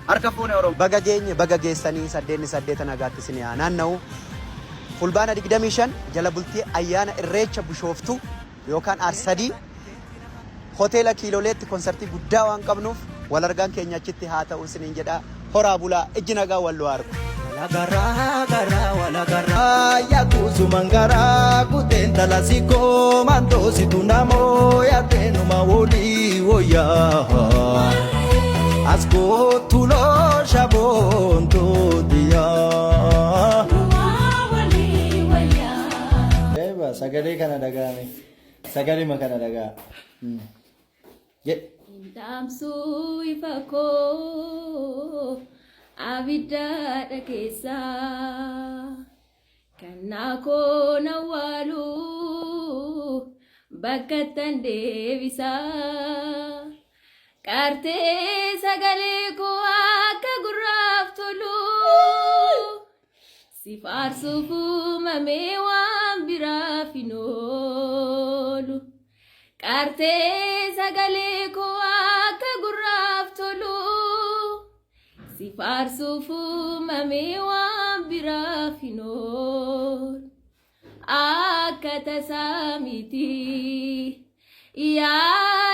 Harka fuune Oromoo. Baga geenye baga geessanii saddeenni saddeeta nagaatti isin haa naanna'u. Fulbaana 25 jala bultii ayyaana Irreecha Bushooftuu yookaan Arsadii hoteela Kiiloleetti konsartii guddaa waan qabnuuf wal argaan keenya achitti haa ta'u isiniin jedha. Horaa bulaa ijji nagaa wal nu haa argu. Walagaraa garaa walagaraa yakusuman garaa kuteen talasiko mandoositu namoo yateenuma wolii woyaa askootu shaboontotiyaa. Ajaa'iba! Sagalee kana dhaga'ame. Sagalima kana dhaga'a. Jedhi. Dhaamsuu ifa koo abiddaadha keessaa kannaa koo nawwaalu bakka ittan deebisaa qartee sagalee koo akka gurraaf tolu si faarsuuf uumamee waan biraaf hin oolu. Qartee sagalee koo akka gurraaf tolu si faarsuuf uumamee waan biraaf hin oolu. Akka tasaa miti yaa.